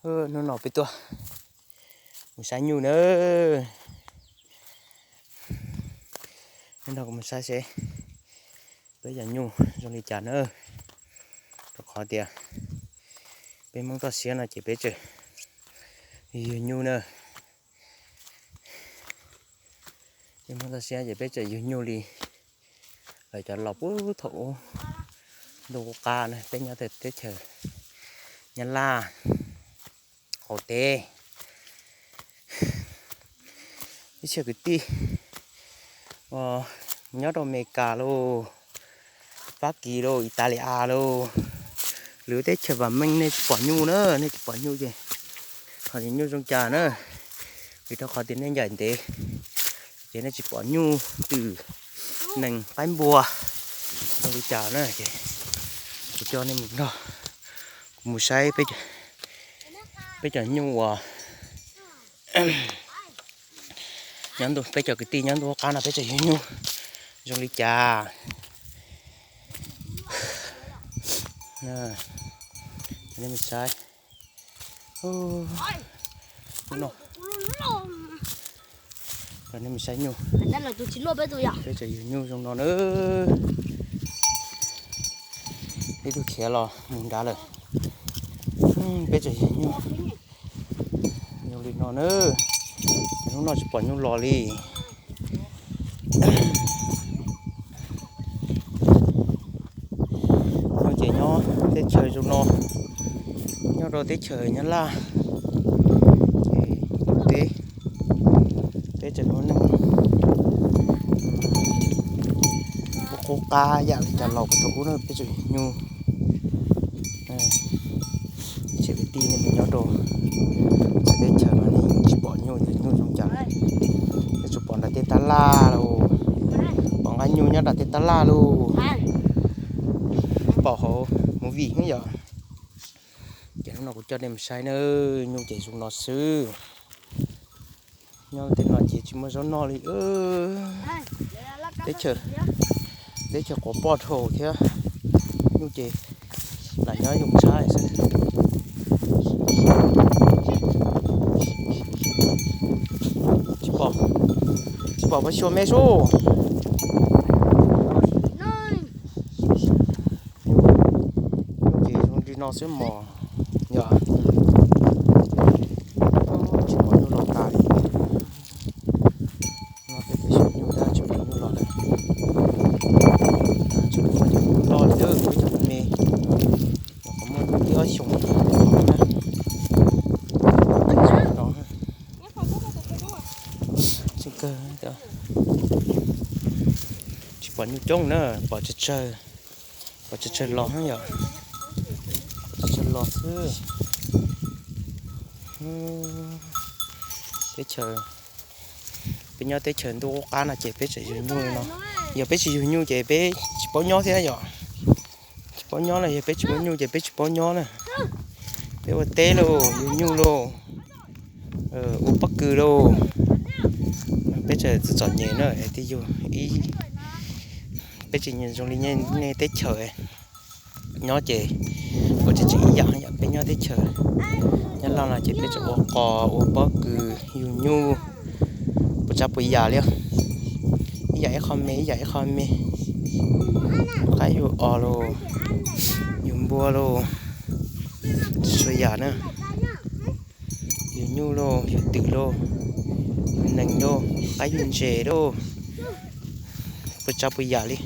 Hnub no peb tuaj mus saib nyuj na. Hnub no kuv mus saib seb peb cov nyuj zoo li cas na. Rau qhov tias peb Hmoob toj siab no ces peb tseem yug nyuj na. Peb Hmoob toj siab ces peb tseem yug nyuj li lawv cov laus puag thaum ub ntuj qub qab na, peb nyob teb chaws Nyab Laj qaum teb. Ib txhia kwv tij mus nyob rau Amelikas lauj, Fab Kis lauj, Italia lauj, lwm teb chaws vam meej nej tsis pom nyuj na, nej tsis pom nyuj ces qhov tias nyuj zoo cas na, vim rau qhov tias nej ncaim ntev ces nej tsis pom nyuj twm nees qaib npua zoo li cas na. Ces kuv coj nej mus nrog kuv mus saib peb cov nyuj uas nyob ntu, peb cov kwv tij nyob ntuj qab no peb tseem yug nyuj zoo li cas. Nej mus saib, nej mus saib nyuj, peb tseem yug nyuj zoo no na. Ib tug khiav los mus nrad lawm. Peb tseem yug nyuj zoo li no na. Hnub no tsis pom nyuj los li. Nyuj ces nyob teb chaws zoo no, nyob rau teb chaws Nyab Laj, ces teb, teb chaws lub neej qub qab yam li cov laus puag thaum ub na peb tseem yug nyuj. Ib txhia kwv tij nej mus nyob rau txawv teb chaws mas nej tsis pom nyuj, nyuj zoo cas, nej tsuas pom nram tej tab laj lauj, pom nqa nyuj nyob nram tej tab laj lauj, pom hauv movie xwb yom. Ces hnub no kuv coj nej mus saib na, nyuj ces zoo no xwb. Nyob tej no ces tsis muaj zaub noj li. Teb chaws, teb chaws quav poj dhau thiab, nyuj ces lam nyob zoo tshaj xwb. Tsis pom, tsis pom pab xyuas me sub. Nyuj ces zoo li no xwb mog. Yog tsis pom nyuj los tas li. No peb tsis pom nyuj tab, tsis pom nyuj los lawm. Tsis pom nyuj loj li, peb cov me, qhov muaj nyuj tib ob xyoos na. Tsis pom nyuj coob na, pom tsawg tsawg, pom tsawg tsawg los yom, pom tsawg tsawg los xwb. Teb chaws, peb nyob teb chaws ntuj qub qab no ces peb tseem yug nyuj no. Yog peb tsis yug nyuj ces peb tsis paub nyob thiab yom. Tsis paub nyob na, yog peb tsis muaj nyuj ces peb tsis paub nyob na. Peb ua teb lauj, yug nyuj lauj, ua pob kws lauj. Peb tseem txom txom nyem na, twb yug ib, peb tsis zoo li nej teb chaws nyob ces ua tseem tseem ib yam yom. Peb nyob teb chaws Nyab Laj no ces peb tseem ua qos, ua pob kws, yug nyuj, puas tsav puas yam li, ib yam ib qho me, ib yam ib qho me. Qaib yug os lauj, yug npua lauj, txhua yam na. Yug nyuj lauj, yug twm lauj, yug nees lauj, qaib yug ntses lauj, puas tsav puas yam li.